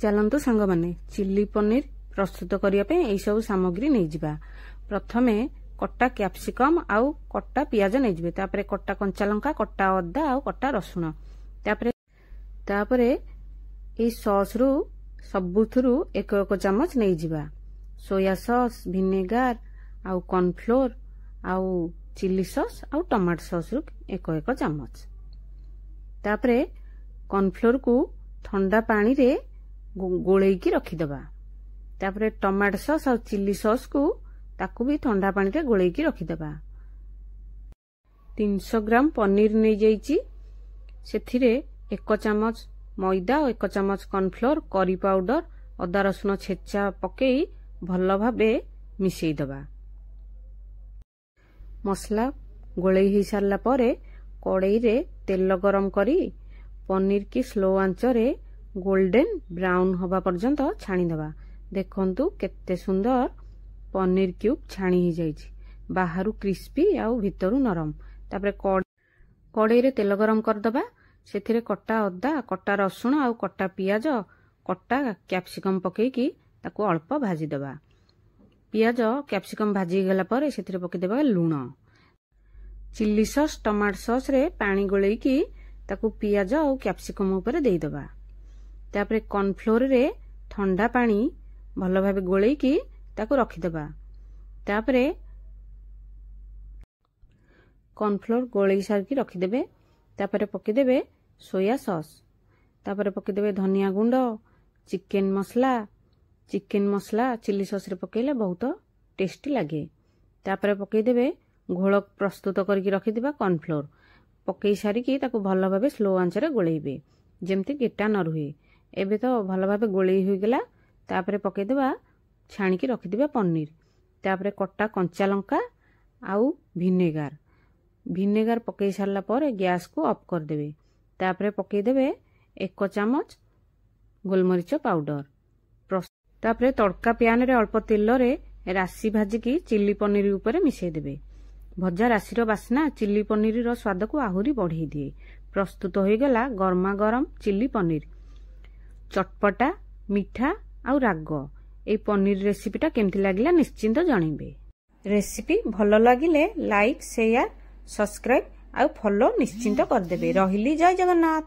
ଚାଲନ୍ତୁ ସାଙ୍ଗମାନେ, ଚିଲି ପନିର ପ୍ରସ୍ତୁତ କରିବା ପାଇଁ ଏହିସବୁ ସାମଗ୍ରୀ ନେଇଯିବା। ପ୍ରଥମେ କଟା କ୍ୟାପ୍ସିକମ୍ ଆଉ କଟା ପିଆଜ ନେଇଯିବେ, ତାପରେ କଟା କଞ୍ଚା ଲଙ୍କା, କଟା ଅଦା ଆଉ କଟା ରସୁଣ। ତାପରେ ଏଇ ସସ୍ରୁ ସବୁଥିରୁ ଏକ ଏକ ଚାମଚ ନେଇଯିବା। ସୋୟା ସସ୍, ଭିନେଗାର ଆଉ କର୍ଣ୍ଣଫ୍ଲୋର ଆଉ ଚିଲି ସସ୍ ଆଉ ଟମାଟୋ ସସ୍ରୁ ଏକ ଏକ ଚାମଚ। ତାପରେ କର୍ଣ୍ଣଫ୍ଲୋରକୁ ଥଣ୍ଡା ପାଣିରେ ଗୋଳେଇକି ରଖିଦେବା। ତାପରେ ଟମାଟୋ ସସ୍ ଆଉ ଚିଲି ସସ୍କୁ ତାକୁ ବି ଥଣ୍ଡା ପାଣିରେ ଗୋଳେଇକି ରଖିଦେବା। 300 ଗ୍ରାମ ପନିର ନେଇଯାଇଛି। ସେଥିରେ 1 ଚାମଚ ମଇଦା ଓ 1 ଚାମଚ କର୍ଣ୍ଣଫ୍ଲୋର, କରି ପାଉଡର, ଅଦା ରସୁଣ ଛେଚା ପକେଇ ଭଲ ଭାବେ ମିଶେଇଦେବା। ମସଲା ଗୋଳେଇ ହେଇସାରିଲା ପରେ କଡ଼େଇରେ ତେଲ ଗରମ କରି ପନିରକି ସ୍ଲୋ ଆଞ୍ଚରେ ଗୋଲ୍ଡେନ୍ ବ୍ରାଉନ୍ ହେବା ପର୍ଯ୍ୟନ୍ତ ଛାଣିଦେବା। ଦେଖନ୍ତୁ କେତେ ସୁନ୍ଦର ପନିର କ୍ୟୁବ୍ ଛାଣି ହେଇଯାଇଛି, ବାହାରୁ କ୍ରିସ୍ପି ଆଉ ଭିତରୁ ନରମ। ତାପରେ କଡ଼େଇରେ ତେଲ ଗରମ କରିଦେବା। ସେଥିରେ କଟା ଅଦା, କଟା ରସୁଣ ଆଉ କଟା ପିଆଜ, କଟା କ୍ୟାପ୍ସିକମ୍ ପକେଇକି ତାକୁ ଅଳ୍ପ ଭାଜିଦେବା। ପିଆଜ କ୍ୟାପ୍ସିକମ୍ ଭାଜି ହେଇଗଲା ପରେ ସେଥିରେ ପକେଇଦେବା ଲୁଣ। ଚିଲି ସସ୍, ଟମାଟୋ ସସ୍ରେ ପାଣି ଗୋଳେଇକି ତାକୁ ପିଆଜ ଆଉ କ୍ୟାପ୍ସିକମ୍ ଉପରେ ଦେଇଦେବା। ତାପରେ କର୍ଣ୍ଣଫ୍ଲୋରରେ ଥଣ୍ଡା ପାଣି ଭଲ ଭାବେ ଗୋଳେଇକି ତାକୁ ରଖିଦେବା। ତାପରେ କର୍ଣ୍ଣଫ୍ଲୋର ଗୋଳେଇ ସାରିକି ରଖିଦେବେ। ତାପରେ ପକେଇଦେବେ ସୋୟା ସସ୍, ତାପରେ ପକେଇଦେବେ ଧନିଆ ଗୁଣ୍ଡ, ଚିକେନ ମସଲା। ଚିକେନ ମସଲା ଚିଲି ସସ୍ରେ ପକେଇଲେ ବହୁତ ଟେଷ୍ଟି ଲାଗେ। ତାପରେ ପକେଇଦେବେ ଘୋଳ ପ୍ରସ୍ତୁତ କରିକି ରଖିଥିବା କର୍ଣ୍ଣଫ୍ଲୋର। ପକେଇ ସାରିକି ତାକୁ ଭଲ ଭାବେ ସ୍ଲୋ ଆଞ୍ଚରେ ଗୋଳେଇବେ, ଯେମିତି ଗେଟା ନ ରୁହେ। ଏବେ ତ ଭଲ ଭାବେ ଗୋଳେଇ ହୋଇଗଲା। ତାପରେ ପକେଇଦେବା ଛାଣିକି ରଖିଥିବା ପନିର, ତାପରେ କଟା କଞ୍ଚା ଲଙ୍କା ଆଉ ଭିନେଗାର। ଭିନେଗାର ପକେଇ ସାରିଲା ପରେ ଗ୍ୟାସକୁ ଅଫ୍ କରିଦେବେ। ତାପରେ ପକେଇଦେବେ 1 ଚାମଚ ଗୋଲମରିଚ ପାଉଡର। ତାପରେ ତଡ଼କା ପ୍ୟାନରେ ଅଳ୍ପ ତେଲରେ ରାଶି ଭାଜିକି ଚିଲି ପନିର ଉପରେ ମିଶେଇଦେବେ। ଭଜା ରାଶିର ବାସ୍ନା ଚିଲି ପନିରର ସ୍ୱାଦକୁ ଆହୁରି ବଢ଼େଇ ଦିଏ। ପ୍ରସ୍ତୁତ ହୋଇଗଲା ଗରମା ଗରମ ଚିଲି ପନିର, ଚଟପଟା, ମିଠା ଆଉ ରାଗ। ଏଇ ପନିର ରେସିପିଟା କେମିତି ଲାଗିଲା ନିଶ୍ଚିନ୍ତ ଜଣେଇବେ। ରେସିପି ଭଲ ଲାଗିଲେ ଲାଇକ୍, ସେୟାର, ସବସ୍କ୍ରାଇବ୍ ଆଉ ଫଲୋ ନିଶ୍ଚିନ୍ତ କରିଦେବେ। ରହିଲି, ଜୟ ଜଗନ୍ନାଥ।